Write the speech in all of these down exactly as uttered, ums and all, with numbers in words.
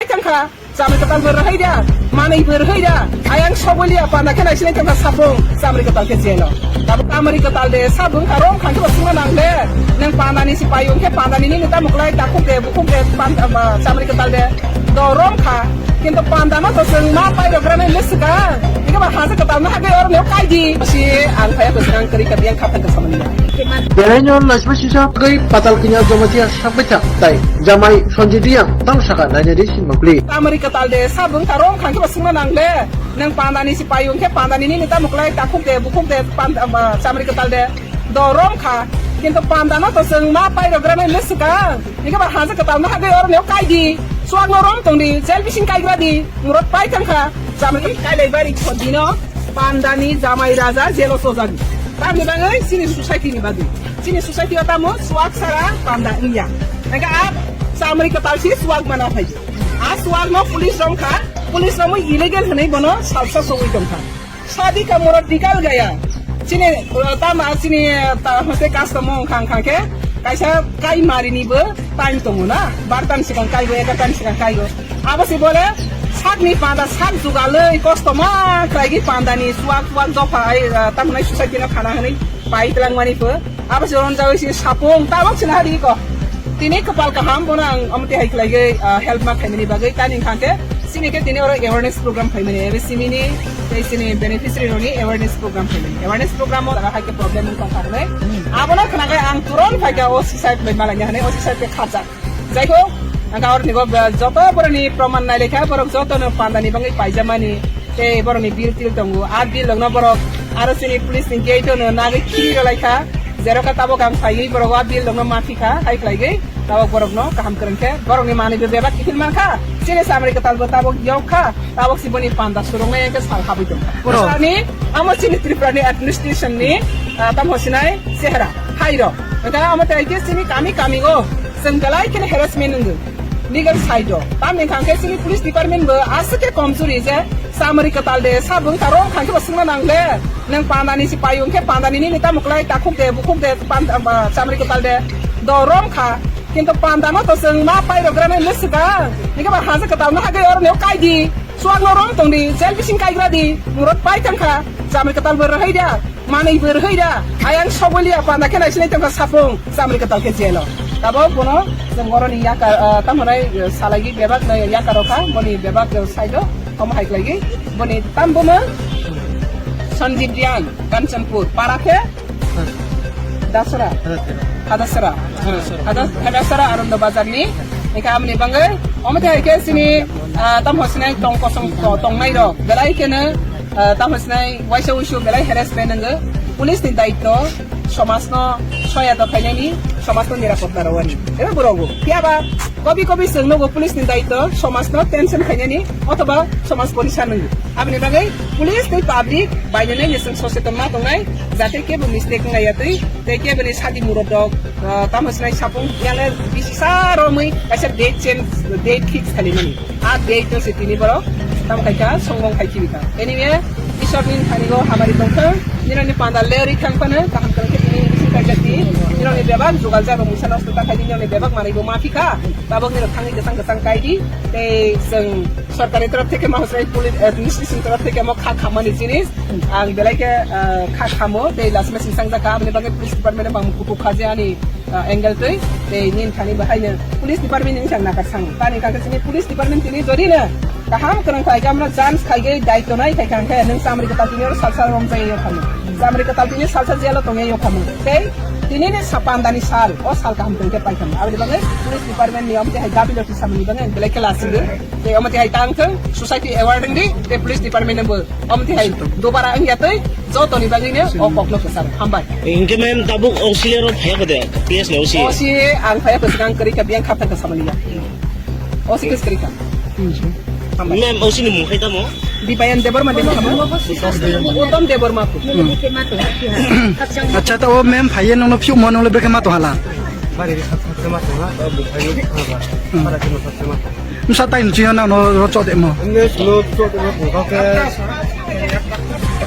Tangkha, chamri kwtal bo rwhai da, manwi bo rwhai da, ayang sogwi liya panda khe naisinai tangkha sapung, chamri kwtal khe jelo. Tabuk chamri kwtal de, sabung kha rom kha khe bo sungna nang le, nang panda ni si payung khe panda ni nini tamo kwlai takhuk de, bukhuk de, panda, ba, chamri kwtal de, do rom kha, kintu panda no to chwng ma pai rok rani le swkang, eke ba haja kwtal no hagwi oro neo kai di. Si ang phai ko swkang kwrwi kha biyang kha phai ka samani ya. Belai no naisma sisa gwi patal kinya joma tiya sakbai tha, tai jamai Sanjay Reang tang saka naina de si mokli. Chamri kwtal de, sabung kha rom kha khe ba sungna nang le. Nang panda ni si payung khe panda ni nini tamo kwlai takhuk de, bukhuk de, panda, ba, chamri kwtal de. Do rom kha, kintu panda no to chwng ma pai rok rani le swkang. Eke ba haja kwtal no hagwi oro neo kai di. Suak no rom tong di, jel bising kai gra di. Murot pai thang kha. Chamri kai lai bari chodi no. Panda ni jamai raja jelo sojadi. Tamni bagwi chini society ni bagwi. Chini society o tamo suak sara panda wngya. Nangkha a chamri kwtal si suak mana phai. A suak no police rom kha. Police rom illegal hwnwi bono salsa sogwi tong kha. Sadi ka murot dikal gaya. Chini, uh, tama chini, uh, ta hose custom wng khang khang khe kaisa kai mari ni bo time tongo na. Bar tan sikang kai go, egar tan sikang kai go. Abo si bole sakni panda sak jugalwi kosto ma khlaigwi panda ni suak suak dopha ai, ah, tamnai society no khana hwnwi pai twlang mani pho. Abo si ron jawi si sapung tabok si nahari ko. Tini kwpal kaham bono ang omo twi hai khlaigwi, ah, help ma khaimani bagwi tani khangkhe sini khe tini oro awareness program khaimani ebe simini tei sini beneficiary roni awareness program khaimani. Awareness program o jaga hai khe problem wng tong kha hwnwi. Abono khnagai ang turon phaikha o sisai bai malai hwnwi o sisai khe khajak. Jaikho, ang ka orni go, joto boroni proman nailekha, borok joto no panda ni bangwi paijamani, tei boroni bill til tongo. A bill rokno borok aro chini police ni gate no nagwi khiri rwlaikha. Jeroka tabok ang phaiwi borok a bill rokno maphikha, hai khlaigwi tabok borokno kaham kwrwngkhe. Borokni manwi bo bebak kiphil mankha, chini chamri kwtal bo tabok yokha. Tabok si boni panda surungnai hwnkhe sal habwi tongkha. Bro. Ani amo chini Tripura ni administration ni, ah, tamo sinai chehra, hai rok. Hwnkhe amo tei khe chini kami kami o chwng belai kheno harassment wngwi legal side o. Tamni hwnkhe chini police department bo aswk khe komjuri je chamri kwtal de sabung taro hwnkhe bo swngna nang le. Nwng panda ni si payung khe panda ni nini tamo kwlai takhuk de bukhuk de panda, ah, chamri kwtal de do rom kha. Kintu panda no to chwng ma pai rok rani le swkang. Hwnkhe ba haja kwtal no hagwi oro neo kai di. Suak no rom tong di, jel bising kai gra di, murot pai thang kha, chamri kwtal bo rwhai da, manwi bo rwhai da, ayang sogwi liya panda khe naisinai tong kha sapung, chamri kwtal khe jelo. Tabok bono chwng oroni yakar, ah, tamo nai, eh, salai gwi bebak nai yakar rw kha, boni bebak, eh, side o, omo hai khlai gwi, boni tam bo mung Sanjib Riang, Kanchanpur, para khe Dasara. Hadasara. Hadas-, Hadasara Arondo Bazar ni. Eka amni bangwi. Omo tei hai khe sini, ah, tamo sinai tong kosong to-, tongnai rok. Belai kheno, ah, tamo sinai waisa wuisu belai harassment nangwi. Police ni daityo somaj no soya to khainani, somaj no nirapotta rwani. Ebe borogo. Phiya ba kobi kobi chwng nogo police ni daityo somaj no tension khainani othoba somaj porisa nangwi. Aboni bagwi police tei public bainani chwng soseton ma tongnai, jate kebo mistake wngya twi, tei keboni sadi murot rok, ah, tamo sinai sapung yale bisi sa romwi kaisa date change, date fix khalimani. A date no se tini borok tamo kaisa songbong khai khibi kha. Anyway, Isor ni thani go hamari tongthang, nini ni panda leri thang phano kaham khe tini bisi kaisa di, nini bebak jugal jago musa nosto ta khai nini bebak manai go ma phi kha, tabok nini thangwi kwchang kwchang kai di, tei chwng Sorkar ni torof theke ma hosai police administration torof theke mo kha khamani jinis. Ang belai khe, ah, kha khamo tei last message sangjak kha aboni bagwi police department bang kuku kha je ani, ah, angle twi tei nin thani bahai no police department ni sang nakar sang tani kha sini police department tini jodi no kaham kwrwng khai khe amra jans khai ge daityo nai khai kha khe nung chamri kwtal tini oro salsa rom jai yo khamo chamri kwtal tini salsa jelo tong yo khamo tei tini ni sa panda ni sal o sal kaham tong khe pai khamo aboni bagwi police department ni om tei hai dabi loti samani bagwi ang belai khe lasing. Tei omo tihai tang thung, society aware wng di, tei police department no bo omo tihai dubara wngya tei joto ni bagwi no o kok no kwcharo. Hambai. Hinkhe ma'am tabuk O C rok phaiya kode, P S ni O C. O C ang phaiya kwchwng ang kwrwi kha, biyang kha phai kha samani ya. O C kwchwng kwrwi kha. Hambai. Ma'am, O C ni mung khai tamo? Dipayan Debbarma Debbarma. Uttam Debbarma. Acha, ta o ma'am phaiya nongno phiu mo nonglo bekhe ma to hala. Bari ri khat khat ma to ha, ba bu khai ri khat ba. Para khe no khat ma to. Msa tai nchi na no ro cho de mo. Ne no cho de mo ko ke.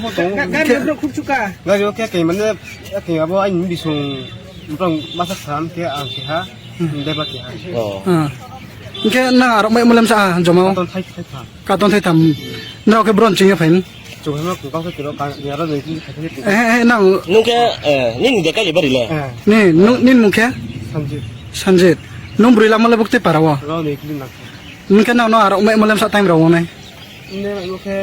obo tongo. Ga-, gari rok khuk chuka. Gari o khe khe mane, khe abo aini bisung bwrang masa sam khe ang keha, hmm, deba keha. Oh. Ah. Hingke nang arok mai molem sa, ah, joma o? Katon thai, thai thang. Katon thai tham. Nang ke bron chingya phain? Chukha ma kung kau sa tiro ka, yara doi ki thai thai. Eh, eh, nang. Nung ke, eh, nini de kali bari le? Eh. Ni, nung, nin mung khe? Sanjit. Sanjit. Nung bwrwi lama le bukti para o? Rao doi ki nang. Hingke nang no arok mai molem sa time rao nai? Inde mai mo khe.